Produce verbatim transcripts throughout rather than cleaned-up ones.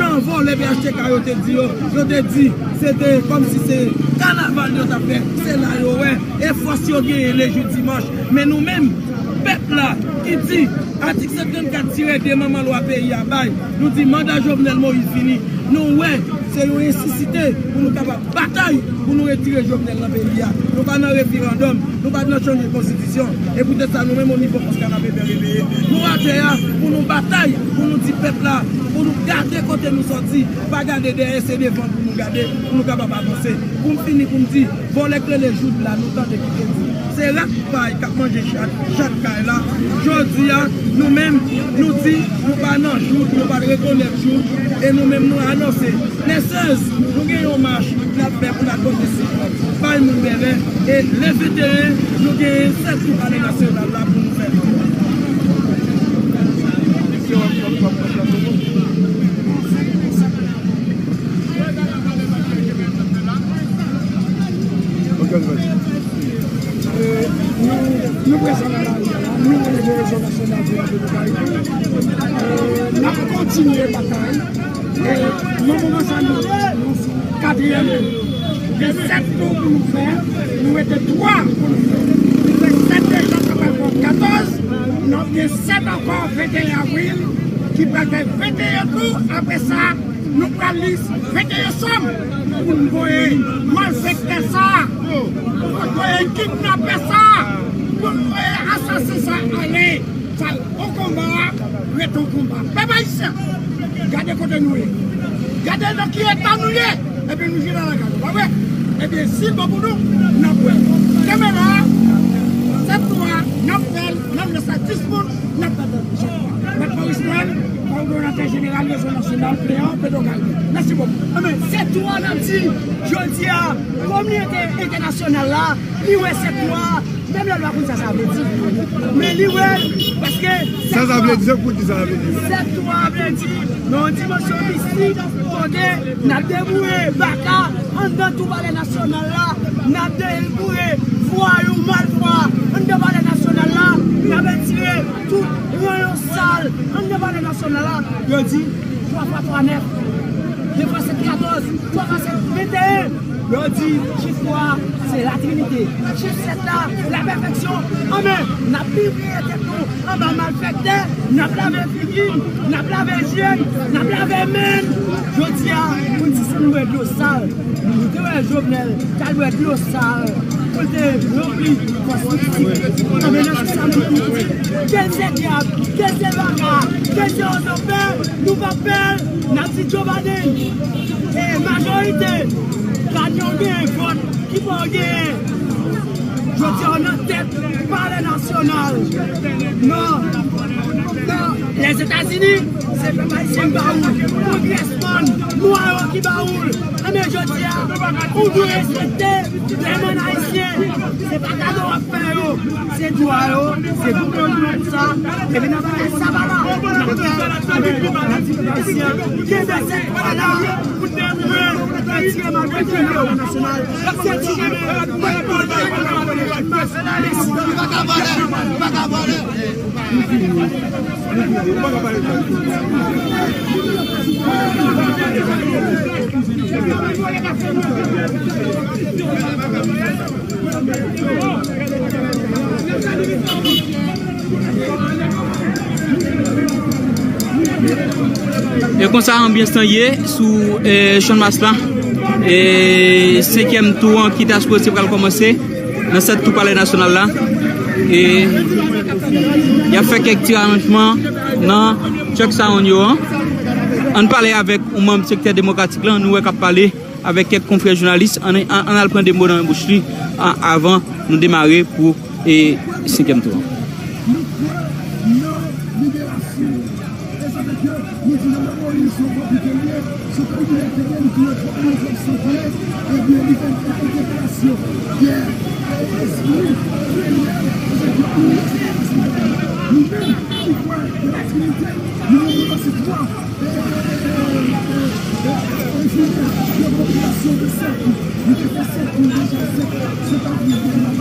An vòlè P H T K yo te di yo, yo te di se te kòmsi se kanaval yo t ap fè, se la yo wè, e fòs yo genyen lejou dimanch. Men nou menm, pèp la ki di atik san trannkat tire de manman lwa peyi a bay, nou di manda Jovenel Moïse vini. Nou wè, se yon nesesite pou nou kapab batay pou nou retire Jovenel nan peyi a. Nou pa nan referandòm, nou pa nan chanje konstitisyon. E poutèt sa, nou menm, o nivo fòs Kanapevè reveye, nou atè a pou nou batay, pou nou di pèp la, pou nou gade kote nou sòti, pa gade dèyè, se devan pou nou gade, pou nou kapab avanse. Pou m fini, pou m di, vòlè k rele Joud la, nou tande ki te di, se rat pay k ap manje chat, chat kay la. Jodi a, nou menm, nou di, nou pa nan Joud, nou pa rekonèt Joud, e nou menm, nou anonse, le sèz, nou gen yon mach n ap fè pou n al pote sipò bay moun Bèlè, e le venteyen, nou gen sèt tou Palè Nasyonal la pou nou fè. Ok, nou, nou prezan nan lari a, nou rele Rezo Nasyonal pou Lape Dominikani. E n ap kontinye batay. E nan moman sa, nou, nou sou katriyèm jou. Gen sèt tou pou nou fè, nou rete twa pou nou fè. Nou fè sèt deja, sa pral fè katòz. N ap gen sèt ankò, venteyen avril, ki pral fè venteyen tou. Apre sa, nou pral li venteyen sòm pou n voye malfektè sa a, pou n voye kidnapè sa a, pou n voye asasen sa a ale. Sa l, on konba a rete on konba. Pèp ayisyen, gade kote nou ye. Gade nan ki eta nou ye. Epi nou jwenn nan lagaj, pa vre? Ebyen, si l bon pou nou, n ap wè. Demen la, sèt twa, n ap fè l, n ap lese dis moun, n ap fè l. Mèt Maurice Noël, kowòdonatè jeneral Rezo Nasyonal Pleyan Pedro Gaillard. Mèsi bokou. Anben, sèt twa n ap di, jodi a, kominote entènasyonal la, li wè sèt twa, menm lè l pa konn sa sa vle di. Men li wè l, paske sèt twa, sèt twa vle di nan yon dimansyon mistik, kote n ap deboure baka anndan tou Palè Nasyonal la, n ap deboure vwayou, malfwa anndan Palè Nasyonal la, n ap retire tout ranyon sal anndan Palè Nasyonal la. Yo di, twa fwa twa nèf, de fwa sèt katòz, twa fwa sèt venteyen. Yo di chif twa a se Latrinite, chif sèt la se lapèfeksyon. Anben, n ap pibliye tèt nou anba malfektè, n ap lave figi n, n ap lave je n, n ap lave men n. Jodi a, pou n di si nou bwè dlo sal, nou te wè Jovenel t al bwè dlo sal pou l te ranpli fòs mistik. Anben, nan chif sa nou menm nou di, ke l se dyab, ke l se baka, ke l se otopè, nou p ap pè l. N ap di Joe Biden, e majorite, gad yon gen vòt ki fè w genyen. Jodi a, w nan tèt Palè Nasyonal. Nan, nan Lèzetazini, se pèp ayisyen ki ba ou l. Kongrèsmann nwa yo ki ba ou l. Anben, jodi a, ou dwe respekte lè moun ayisyen. Se pa kado w ap fè yo. Se dwa yo, se pou yo jwenn sa. Epi nan bagay sa pa la, n ap fè, n ap di pèp ayisyen, kenbe sèt twa la, pou n deboure, retire malfektè nan Palè Nasyonal. Se ti kenbe, E konsa anbyans lan ye sou, e, Channmas la. E senkyèm tou an ki ta sipoze pral kòmanse nan sèt tou Palè Nasyonal la. E y ap fè kèk ti aranjman nan Chuck Sound yo an. Ann pale avèk yon manm sektè demokratik la, nou wè k ap pale avèk kèk konfrè jounalis, ann, ann, ann al pran de mo nan bouch li, a, avan nou demare pou, e, senkyèm tou an. Nou kwè nan liberasyon. E sa fè ke nou di Jovenel Moïse se yon vanpi ke l ye, se yon kriminèl ke l ye, li touye twòp moun, twòp san frè, ebyen, li fè yon deklarasyon gè, e, espri kriminèl, e sa fè ke nou rejte sa. Nou menm, nou kwè nan la dinite, nou menm, nou lanse twa. Orijinè de popilasyon de Sèkou. Nou te fè Sèkou deja sèt, sèt avril dènye an.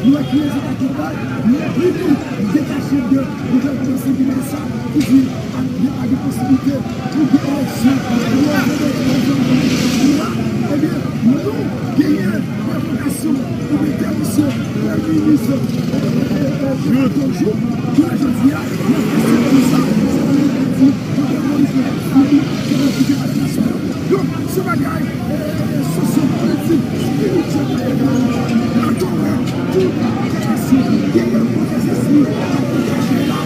Nou wè kijan sa ta fèt, nou wè ki moun detache de gouvènman sanginè sa, ki di pa gen posiblite pou gen eleksyon. Ebyen, nou genyen revokasyon pou mete misye premye minis, eh, eh, eh, Jojo. Jounen jodi a, n ap fè se konsa, sa vle di, nou te mobilize, nou te mobilize ale nasyonal. Donk, se bagay, eh, sosyo-politik, espirityèl, laterè, tout kesyon, genyen pwofesè Smith ap degaje la.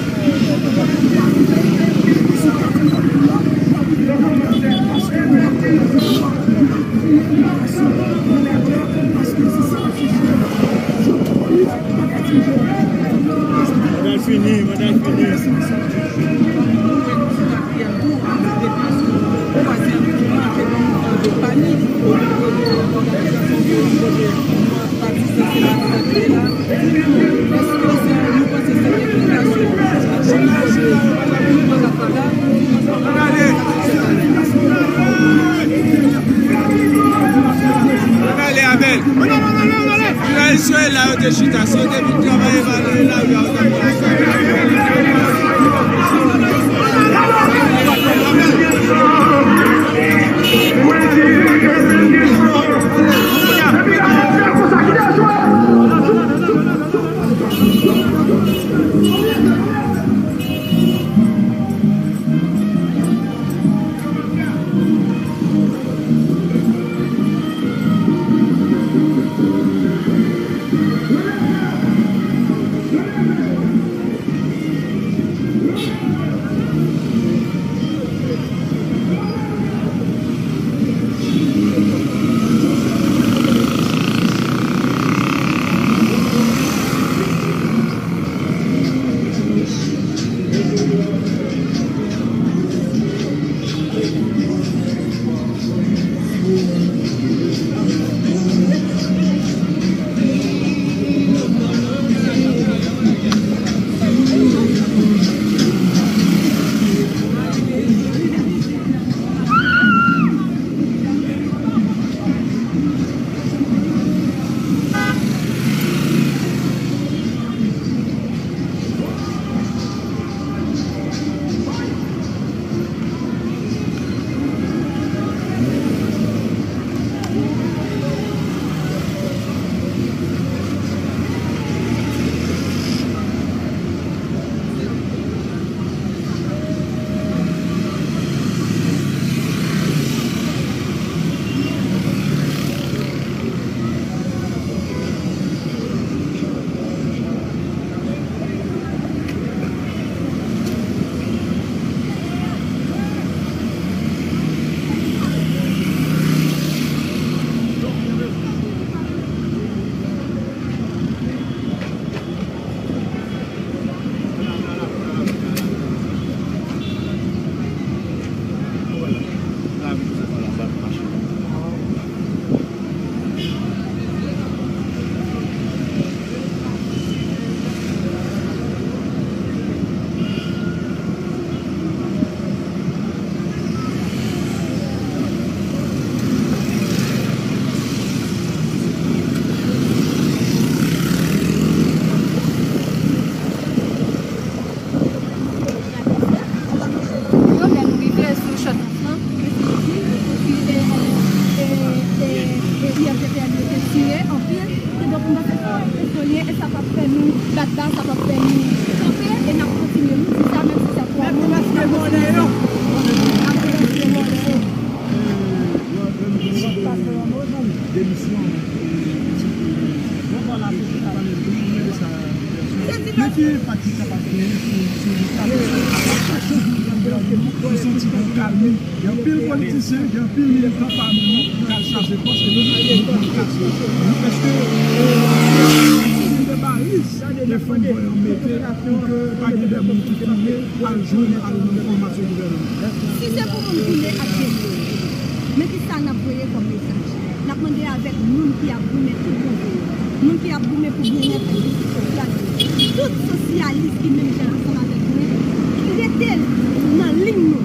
Manda l fini, manda l fini. Twazyèm mouvman ke nou tande pa ni o nivo de òganizasyon ke nou kote nou ap patisipe la, nou ap fè la. Èske se, nou panse se yon repitasyon? Chak jou nou panse sa pa la. Ann ale avè l. Ann ale avè l. Finalist yo e la yo te chita. Si yo te vin travay evalye lari a, yo t ap Yo, lè nou rive sou Chòtans lan, epi, epi, e, e, e, e, I F P T L yo te tire anpil, e donk, m panse sa, e, sa p ap fè nou bat ba, sa p ap fè nou kanpe, e n ap kontinye, nou di sa, menm si se twa moun, n ap kontinye. N ap kontinye. Demisyon. Bon, vwala, se sa. Men ki enpak li kapab genyen sou, sou leta? Chak jou nou pran gouvènman, nou santi gon kalmi. Gen anpil politisyen, gen anpil militan pami nou k al chache pòs ke nou, nou pran kase. Nou, èske, e, se de baris ke fanm voye an mete pou ke pa gen de moun ki touye al jwenn, al nan fòmasyon gouvènman? Si se pou moun touye ak detwi, men ki sa n ap voye kòm mesaj? N ap mande avèk moun ki ap goumen tout bon vre yo, moun ki ap goumen pou byennèt epi pou sosyal yo, tout sosyalis ki menm jan ansanm avèk mwen, rete nan liy nou,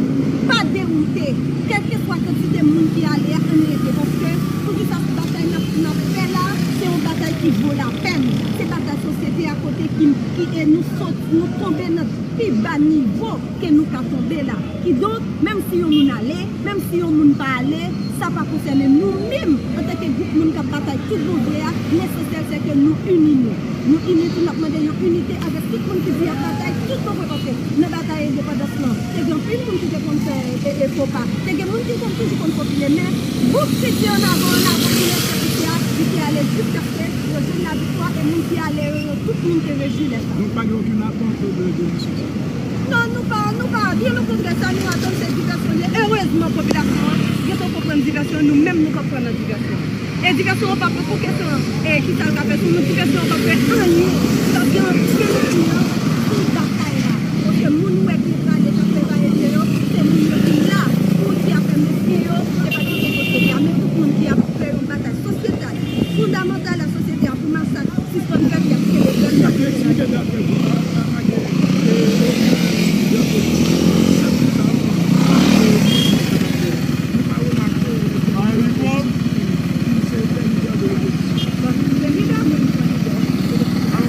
pa dewoute, kèlkeswa kantite moun ki ale a, ann rete, paske poukisa batay n ap, n ap fè la, se yon batay ki vo lapèn, se batay sosyete a kote ki, ki, e nou sot, nou tonbe nan pi ba nivo ke nou ka tonbe la. Kidonk, menm si yon moun ale, Si yon moun pa ale, sa pa konsène nou menm antanke gwoup moun k ap batay tout bon vre a. Lesansyèl se ke nou ini nou. Nou ini tou, n ap mande yon inite avèk tout moun ki di y ap batay tout bon vre, paske nan batay endepandans lan, te gen anpil moun ki te konn fè e, e fo pa. Te gen moun ki konn toujou konn fofile, men gwoup ki di annavan, annavan pou lesansyèl, li te ale jiskaske yo jwenn laviktwa e moun ki ale yo, yo tout moun te rejwi lè sa. Donk, pa gen okenn atant de, de lesansyèl? Non, nou pa, nou pa, byen okontrè, sa nou atann se divèsyon li ye. Erezman, popilasyon an gentan konprann divèsyon, nou menm nou p ap pran nan divèsyon. E divèsyon an p ap pou kesyon, e kisa l ka fè sou nou, divèsyon an p ap fè anyen. L ap gen anpil kliyan pou batay la. Paske moun ou wè ki prale k ap fè va e vyen yo, se moun yo ki la pou di afè mesken yo, se pa kesyon sosyete a, men tout moun ki ap fè yon batay sosyetal, fondamantal a sosyete a pou masak sispann fèt, y ap kenbe gaz, y ap kenbe gaz.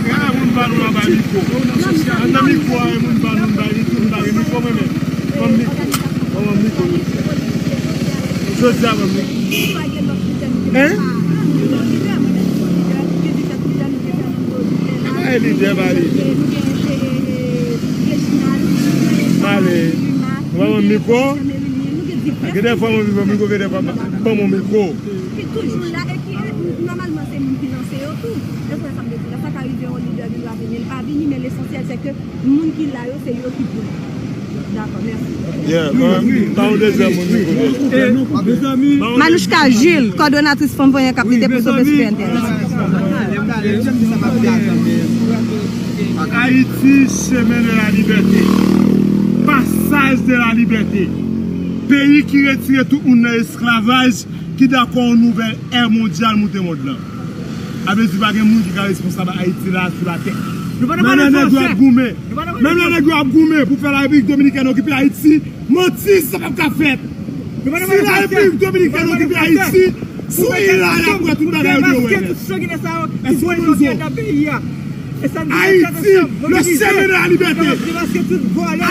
Gade moun pa nou la bay mikwo. Nan mikwo a, moun pa nou bay mikwo, nou pa gen mikwo, mwen menm. Ban m mikwo. Ban m mikwo. Jodi a, ban m mikwo. Hein? Ba lidè, ba lidè. Ale. Ban mwen mikwo. Gen de fwa mwen vin pran mikwo, gen de fwa ban mwen mikwo. Ki toujou la e ki, nòmalman, se moun ki lanse yo tou. Lè sa, sa m te di la, sa ka rive yon lidè vin pa vini, men lesansyèl se ke moun ki la yo, se yo ki pou. Dakò, mèsi. Yeah, mwen, pa yon dezyèm moun ki pou. Manouchka Jules, kòdonatris Fanm Vanyan k ap lite pou sove souvènte. Ayiti, chemin de la liberté. Passage de la liberté. Peyi ki retire tout moun nan esklavaj, ki dakò yon nouvèl ère mondyal moute mond lan. Sa vle di pa gen moun ki ka responsab Ayiti la sou latè. Menm lè nèg yo ap goumen, menm lè nèg yo ap goumen pou fè la Repiblik Dominikèn okipe Ayiti, manti, sa p ap ka fèt. Si la Repiblik Dominikèn okipe Ayiti, sou il la y ap wè tout bagay yo dwe wè nèt. Èske nou konn sa? Ayiti, le chemin de la liberté.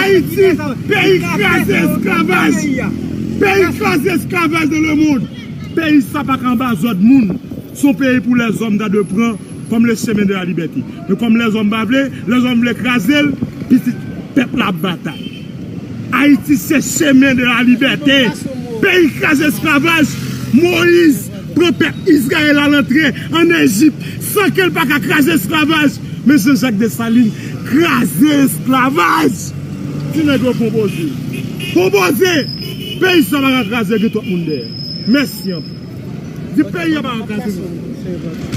Ayiti, peyi kraze esklavaj. Peyi kraze esklavaj dans le monde. Peyi sa pa ka anba zòd moun. Se yon peyi pou lèzòm ta dwe pran kòm le chemin de la liberté. Men kòm lèzòm pa vle, lèzòm vle kraze l, pitit pèp la ap batay. Ayiti se chemin de la liberté. Peyi kraze esklavaj. Moyiz pran pèp Izrayèl al antre ann Ejip san ke l pa ka kraze esklavaj. Men Jean Jacques Dessalines kraze esklavaj. Ti nèg yo konpoze. Konpoze! Peyi sa pa ka kraze, gen twòp moun dèyè. Mèsi anpil. Di peyi a pa ka kraze. Alò, se enpòtan,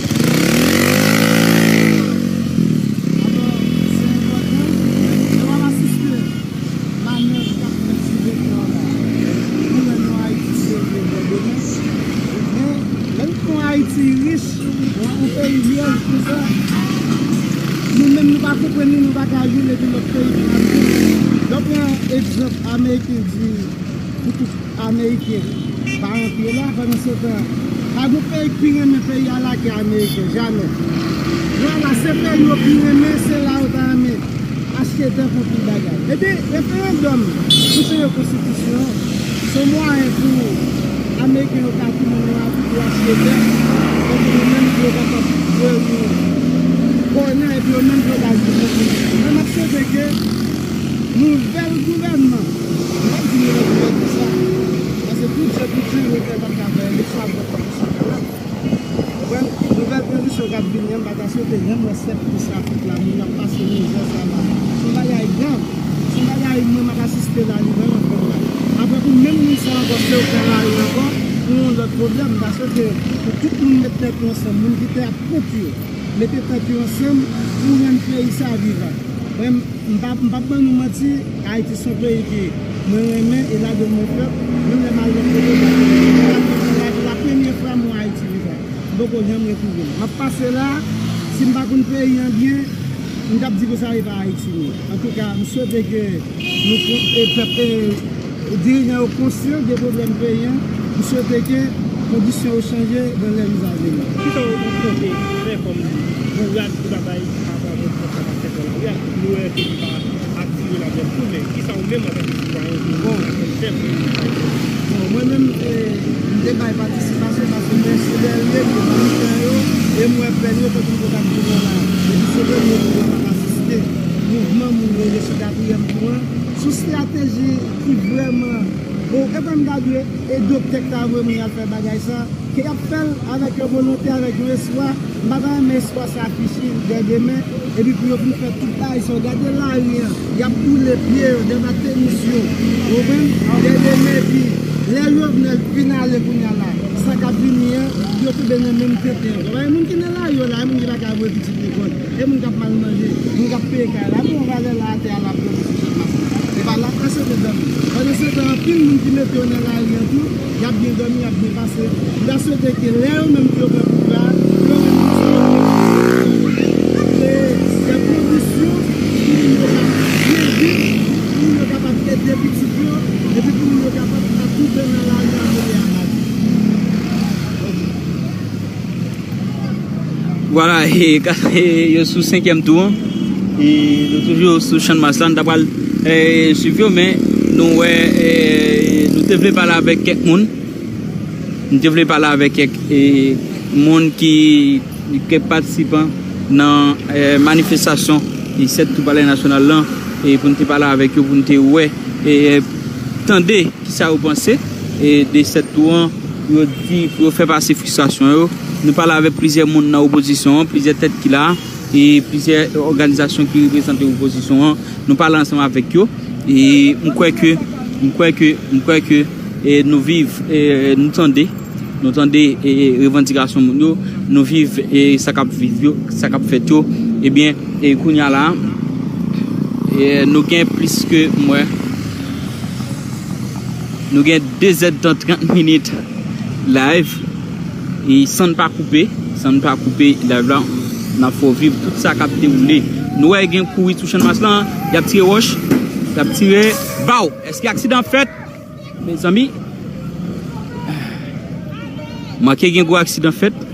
nou ap asiste manèv k ap fèt sou tèritwa la. Nou wè nou Ayiti serye bò demen. Men, menm kon Ayiti rich, yon, yon peyi lyèj konsa, nou menm nou pa konprann li, nou pa ka jwenn epi lòt peyi vin ap jwenn. Lè w pran egzanp, Ameriken di pou tout Ameriken pa antre la, pandansetan, pa gen peyi k pi renmen peyi a la ke Ameriken, jamè. Vwala, se peyi yo pi renmen, se la yo ta renmen achte tè pou anpil bagay. Epi, referandòm pou chanje konstitisyon an, se yon mwayen pou Ameriken yo ka tounen nan lari pou achte tè, epi yo menm pou yo kapab voye pou kònè, epi yo menm pou yo ka viv nan peyi. Men m ap swete ke nouvèl gouvènman, m p ap di nouvèl gouvènman sa, paske tout jan, tout jan yo fè pa ka fè eleksyon ap vòt eleksyon valab. Konprann? Nouvèl tranzisyon k ap vini an, m pa ta swete janm wè sèt pis Afrik la, moun ap pase mizè sa la. Se yon bagay grav. Se yon bagay mwen m ap asiste la, li vrèman fè mal. Apre pou menm moun sa ankò, si yo pran lari ankò, nou yon lòt pwoblèm. M ta swete pou tout moun met tèt yo ansanm, moun ki te ap kont yo, mete tèt yo ansanm pou rann peyi sa vivan. Mwen, m p ap, m p ap ban nou manti, Ayiti se yon peyi ke mwen renmen e ladan l mwen fèt. Menm lè m al lòt kote, m pa konn la, la, la premye fwa m wè Ayiti vivan. M poko janm retwouve l. M ap pase la, si m pa konn peyi an byen, m t ap di konsa e pa Ayiti m ye. Antouka, m swete ke nou kon-, e pèp, e dirijan yo konsyan de pwoblèm peyi an. M swete ke kondisyon yo chanje dans les jours à venir. Kisa w konte fè kòm bourad pou ta bay pa rapò avèk sa k ap fèt nan lari a? Nou wè ke li pa atire ladann tou, men kisa w menm antanke sitwayen ke w ka konn fè pou ta ede? Bon, mwen M te bay patisipasyon paske mwen se dènye ki nan mitan yo, e m wè pèn yo kote m kontak goumen la. Depi se premye kou m ap asiste mouvman moun yo de sou katriyèm tou an, sou estrateji ki vrèman bon. E fè m gade e doktè k ta voye moun al fè bagay sa, ke y ap fè l avèk yon volonte, avèk yon espwa. M pa ta renmen espwa sa afiche dè demen, epi pou yo vin fè tout bagay sa yo. Gade lari an, y ap boule pye yo, dè bat tenis yo. Ou konprann? Dè demen, epi lè Jovenel fin ale kounye a la, sa k ap vini an, yo tonbe nan menm tenten ankò. Paske moun ki nan lari yo la, e moun ki pa ka voye pitit lekòl, e moun k ap mal manje, moun k ap peye kay la, gon valè la atè a l ap plonje sou chak masin. E pa la k ta swete dòmi. Pandan se tan, anpil moun ki mete yo nan lari an tou, y ap byen dòmi, y ap byen pase. M ta swete ke lè yo menm ki yo pran pouvwa a, pou yo menm tou se yo ki kreye de kondisyon pou moun yo ka byen viv, pou moun yo kapab ede pitit yo, epi pou moun yo kapab pa toutan nan lari a kounye a. Vwala, e, ka- e, yo sou senkyèm tou an. E, nou toujou sou Channmas la, nou ta pral, e, swiv yo, men nou wè, e, nou te vle pale avèk kèk moun. Nou te vle pale avèk kèk, e, moun ki, kèk patisipan nan, e, manifestasyon, e, sèt tou Palè Nasyonal lan, e, pou nou te pale avèk yo, pou nou te wè, e, tande kisa yo panse, e, de sèt tou an, pou yo di, pou yo fè pase fristrasyon yo. Nou pale avèk plizyè moun nan opozisyon an, plizyè tèt ki la, e plizyè òganizasyon ki reprezante opozisyon an. Nou pale ansanm avèk yo. E m kwè ke, m kwè ke, m kwè ke, e, nou viv, e, nou tande, nou tande, e, revandikasyon moun yo, nou viv, e, sa k ap viv yo, sa k ap fèt yo. Ebyen, e, kounye a la, e, nou gen plis ke, m wè, nou gen de zèdtan trant minit live. E san n pa koupe, san n pa koupe live la, n ap fè w viv tout sa k ap dewoule. Nou wè gen kouri sou Channmas lan, y ap tire wòch, y ap tire, baw! Èske aksidan ap fèt? Mezanmi, manke gen gwo aksidan fèt.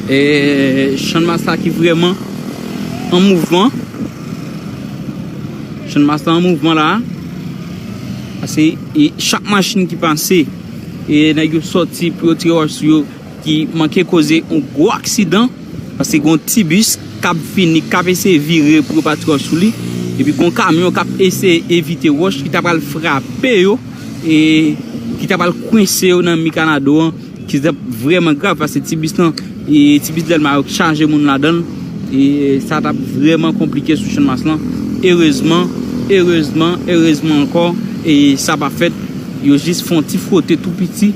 E, Channmas la ki vrèman an mouvman. Channmas la an mouvman la. Paske, e, chak machin ki pase, e, nèg yo sòti pou yo tire wòch sou yo, ki manke koze yon gwo aksidan. Paske gen yon ti bis k ap vini, k ap eseye vire pou yo pa tire wòch sou li. Epi gen yon kamyon k ap eseye evite wòch ki ta pral frape yo, e ki ta pral kwense yo nan mi Kanado an, ki t ap vrèman grav, paske ti bis lan, e ti bis Dèlma yo chaje moun ladan l, e sa t ap vrèman konplike sou Channmas lan. Erezman, erezman, erezman ankò, e sa pa fèt. Yo jis fè yon ti fwote tou piti,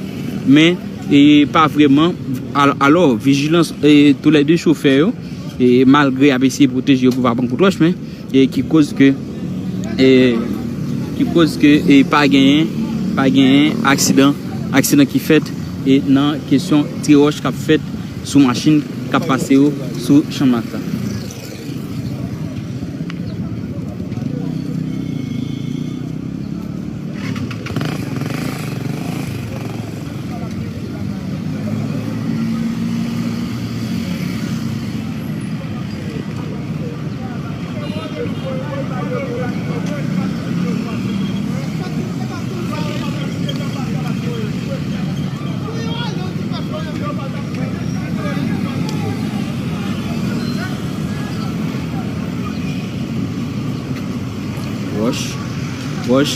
men, e pa vrèman. Al- alò, vijilans, e toulède chofè yo, e malgre y ap eseye pwoteje yo pou pa pran kout wòch, men e ki koz ke, e ki koz ke, e pa genyen, pa genyen aksidan, aksidan ki fèt, e nan kesyon tire wòch k ap fèt sou machin k ap pase yo sou Channmas la. Wòch, wòch.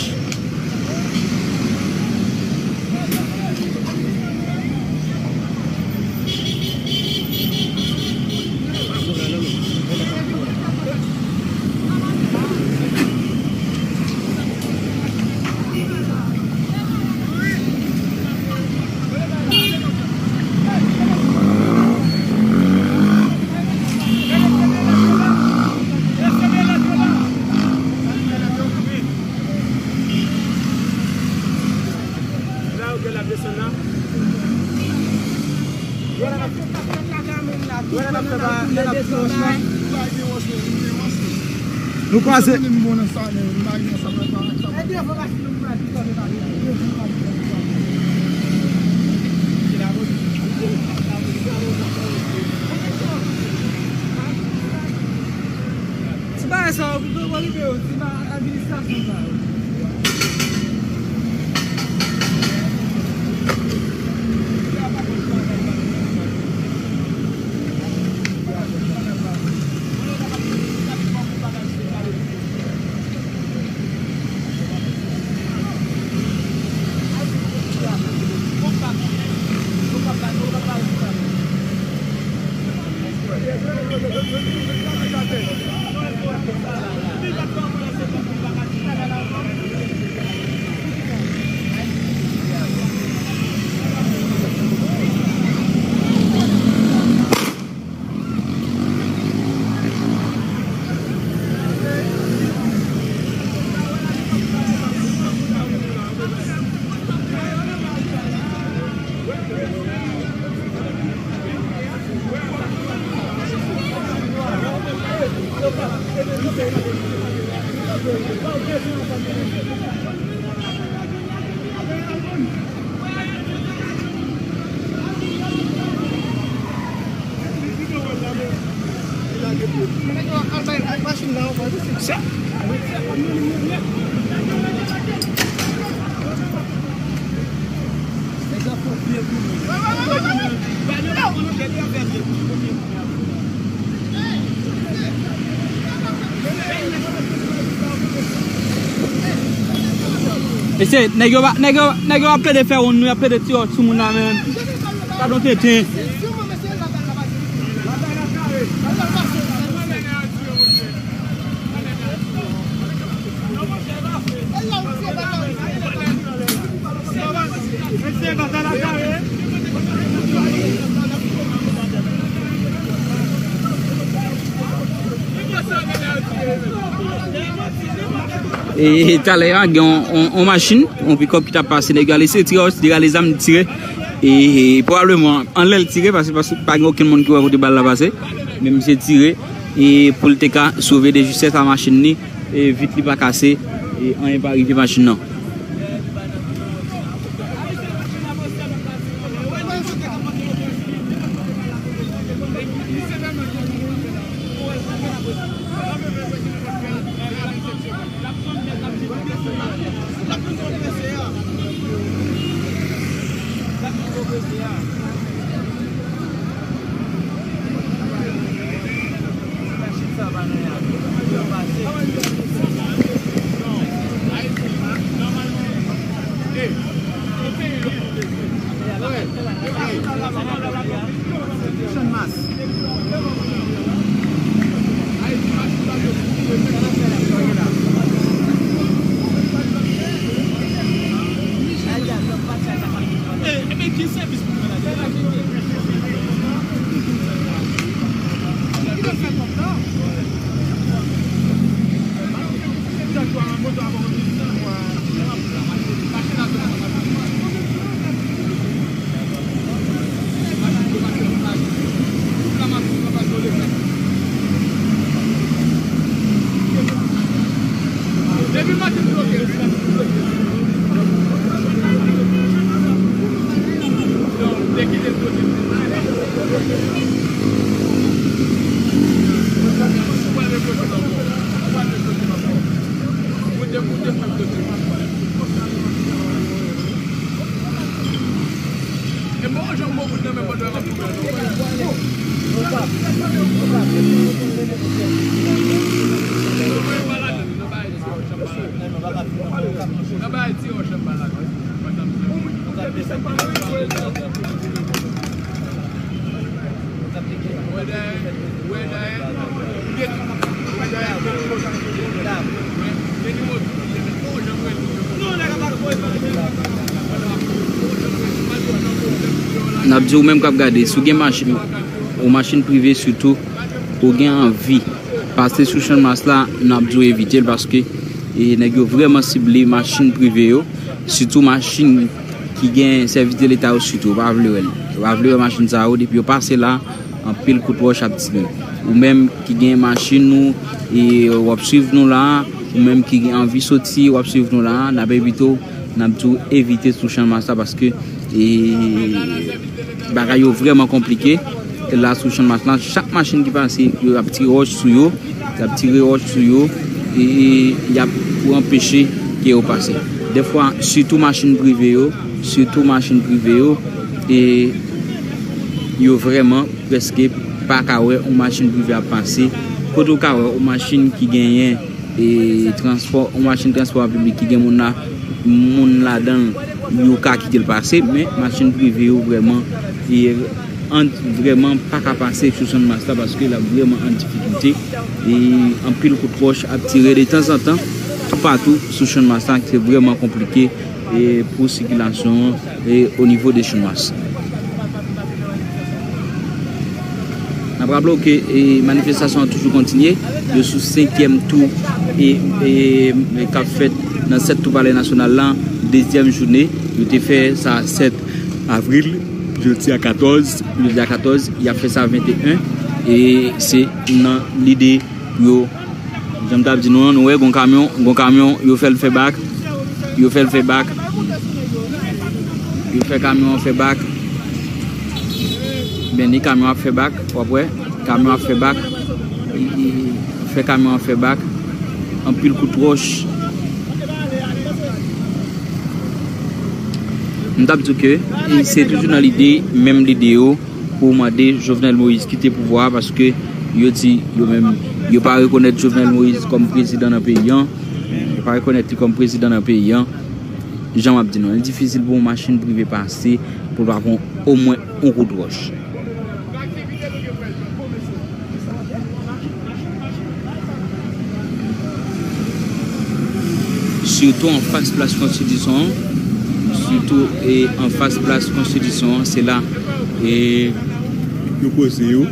Nou kwaze. Ti bagay sa yo, pito okipe yo, ti ba administrasyon sa yo. Mesye, nèg yo pa, nèg yo, nèg yo ap plede fè wonn nou, y ap plede tire sou moun la, men. Gadon tenten. E, e talè a, gen yon, yon, yon machin, yon pikòp ki t ap pase, nèg yo al eseye tire, li rale zam, li tire. E, e pwobableman, anlè l tire, paske, paske pa gen okenn moun ki wè kote bal la pase. Men misye tire, e pou l te ka sove de justès a machin li, e vit li pa kase, e anyen pa rive machin nan. N ap di ou menm k ap gade, si w gen machin, ou machin prive sitou, ou gen anvi pase sou Channmas la, n ap di w evite l paske, e, nèg yo vrèman sible machin prive yo, sitou machin ki gen sèvis de leta yo sitou, yo pa vle wè l. Yo pa vle wè machin sa yo, depi yo pase la, Anpil kout wòch ap tire. Ou menm ki gen machin ou, e w ap swiv nou la, ou menm ki gen anvi soti, w ap swiv nou la, n ap envite w, n ap di w evite sou Channmas la paske, e, bagay yo vrèman konplike. La sou Channmas la, chak machin ki pase, yo ap tire wòch sou yo, y ap tire wòch sou yo, e, e y ap pou anpeche ke yo pase. Dèfwa, sitou machin prive yo, sitou machin prive yo, e yo vrèman prèske pa ka wè yon machin prive ap pase. Kote w ka wè yon machin ki genyen, e, transpò, yon machin transpò piblik ki gen moun la, moun ladan l, yo ka kite l pase, men machin prive yo vrèman, e, an, vrèman pa ka pase sou Channmas la paske l ap vrèman an difikilte. E anpil kout wòch ap tire de tanzantan toupatou sou Channmas la, se vrèman konplike, e, pou sikilasyon an, e, o nivo de Channmas. N ap raple w ke, e, manifestasyon an toujou kontinye. Yo sou senkyèm tou, e, e, e k ap fèt nan sèt tou Palè Nasyonal la, dezyèm jounen. Yo te fè sa sèt avril, jodi a katòz, jodi a katòz, y ap fè sa venteyen, e se nan lide pou yo, jan m t ap di nou an, nou wè, gon kamyon, gon kamyon, yo fè l fè bak, yo fè l fè bak, yo fè kamyon an fè bak, men ni kamyon ap fè bak, w ap wè, kamyon ap fè bak, e, e, fè kamyon an fè bak, anpil kout wòch. M t ap di w ke, e, se toujou nan lide, menm lide yo, pou mande Jovenel Moïse kite pouvwa a, paske yo di, yo menm, yo pa rekonèt Jovenel Moïse kòm prezidan nan peyi an. Yo pa rekonèt li kòm prezidan nan peyi an. Jan m ap di nou, li difisil pou yon machin prive pase, pou l pa pran omwen yon kout wòch. Sitou anfas plas konstitisyon an, sitou, e, anfas plas konstitisyon an, se la, e, yo poze yo.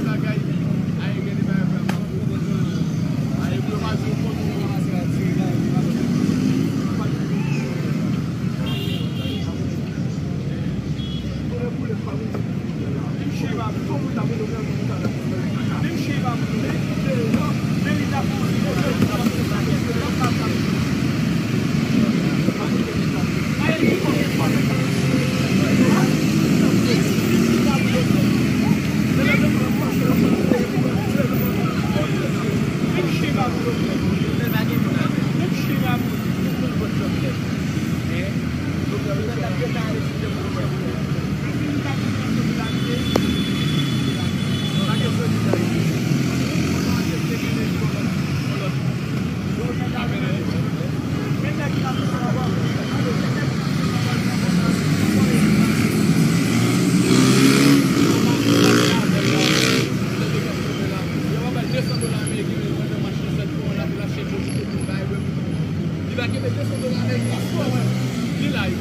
Li la wi.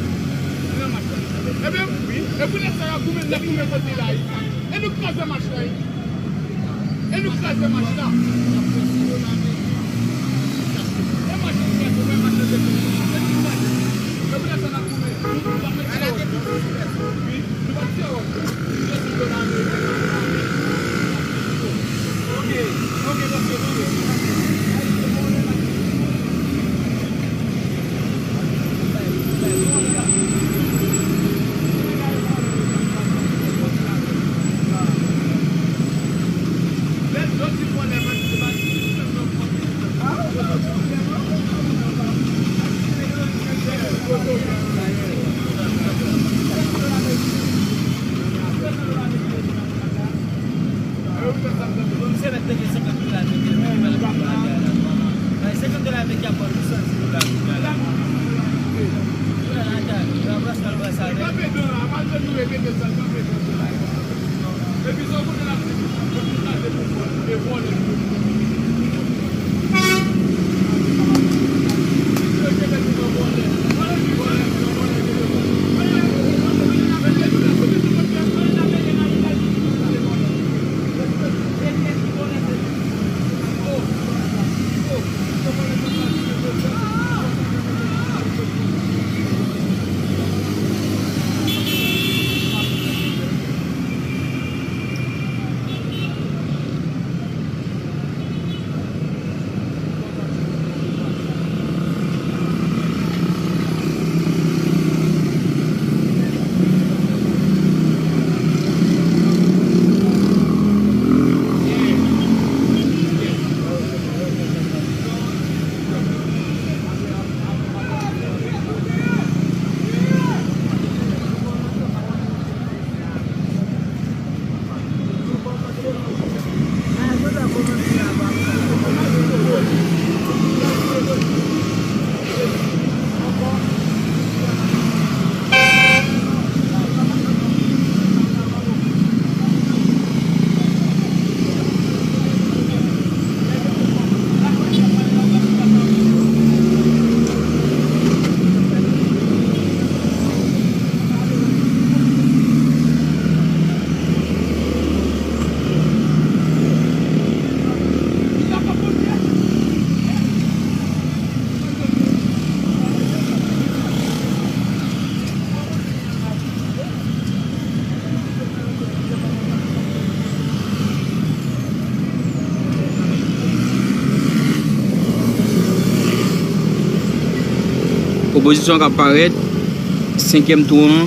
Li nan mach la. Ebyen wi. E pou nèg sa yo ap goumen, nèg goumen kot li la wi. E nou kraze mach la wi. E nou kraze mach la. E mach la kraze, men mach la dekoule. E nou kraze. E pou nèg sa n ap goumen. Nou pa mete yo. Wi. Nou pa tire wòch. Pozisyon k ap parèt, senkyèm tou an,